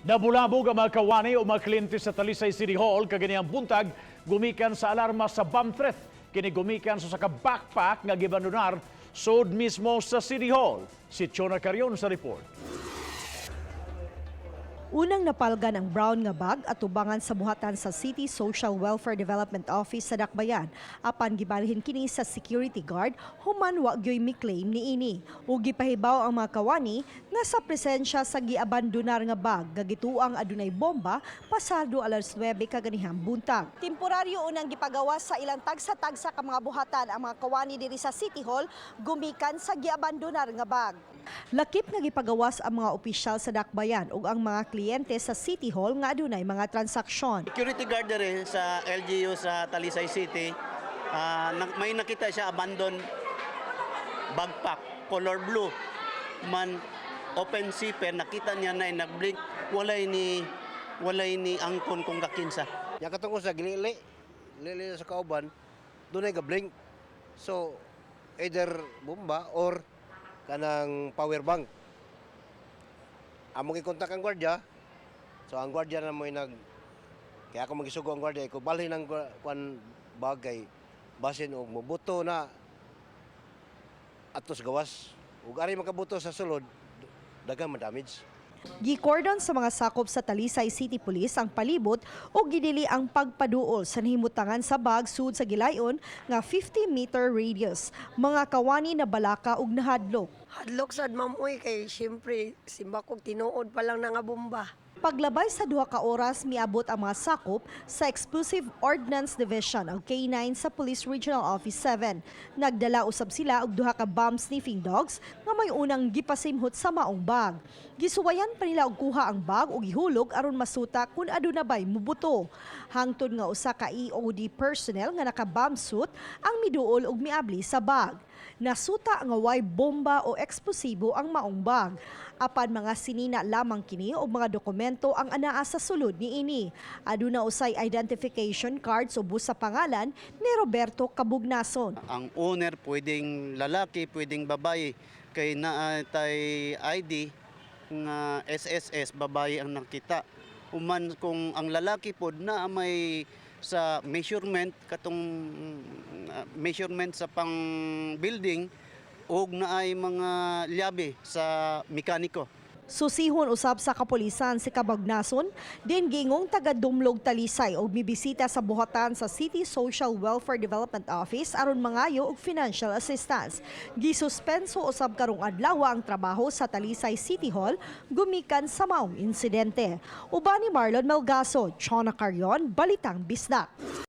Nabulabog ang mga kawani o mga kliyente sa Talisay City Hall kaganihang buntag gumikan sa alarma sa bomb threat. Kini gumikan sa usa ka backpack nga gibandonar sud mismo sa City Hall. Si Chona Carion sa report. Unang napalgan ang brown nga bag at tubangan sa buhatan sa City Social Welfare Development Office sa Dakbayan. Apan gibalhin kini sa security guard human wa gyoy mi-claim niini. Ug gipahibaw ang mga kawani nga sa presensya sa giabandonar nga bag nga gituang adunay bomba pasado alas 9 kaganihang buntag. Temporaryo unang gipagawas sa ilang tagsa-tagsa ka mga buhatan ang mga kawani diri sa City Hall gumikan sa giabandonar nga bag. Lakip nga gipagawas ang mga opisyal sa Dakbayan ug ang mga kliyente sa City Hall nga adunay mga transaksyon. Security guard dere sa LGU sa Talisay City, may nakita siya abandon backpack color blue man, open zipper. Nakita niya na nagblink, walay ni angkon kung kakinsa. Nya katong usa gilili, lili sa kauban, dunay ga-blink. So either bomba or kanang power bank. Among gikontak ang gwardiya. So ang gwardiya na mo'y nag kaya ako magisugo ang gwardiya ko balhin ang kwan bagay basin og mobuto na atos gawas. Ug ari makabuto sa sulod, daghang ma-damage. Gikordon sa mga sakop sa Talisay City Police ang palibot ug gidili ang pagpaduol sa nahimutangan sa bag sud sa gilayon nga 50-meter radius. Mga kawani na balaka ug nahadlok. Hadlok sad, ma'am, uy, kay syempre simbakog tinuod pa lang na nga bomba. Paglabay sa 2 ka oras, miabot ang mga sakop sa Explosive Ordnance Division ang K9 sa Police Regional Office 7. Nagdala usab sila og duha ka bomb sniffing dogs nga may unang gipasimhot sa maong bag. Gisuwayan pa nila og kuha ang bag ug gihulog aron masuta kung aduna bay mubuto. Hangtod nga usa ka EOD personnel nga naka-bomb suit ang miduol og miabli sa bag. Nasuta nga way bomba o eksplosibo ang maong bag. Apan mga sinina lamang kini o mga dokumento ang anaa sa sulod niini. Aduna usay identification cards ubos sa pangalan ni Roberto Cabugnason. Ang owner pwedeng lalaki, pwedeng babae, kay naa tay ID nga SSS, babae ang nakita. Uman kung ang lalaki pod na may sa measurement, katong measurement sa pang building og naay mga lyabe sa mekaniko. Susihon usab sa kapulisan si Cabugnason, din gingong taga Dumlog, Talisay og mibisita sa buhatan sa City Social Welfare Development Office aron mangayo og financial assistance. Gisuspenso usab karong adlaw ang trabaho sa Talisay City Hall gumikan sa maong insidente. Uban ni Marlon Melgaso, Chona Carion, Balitang Bisdak.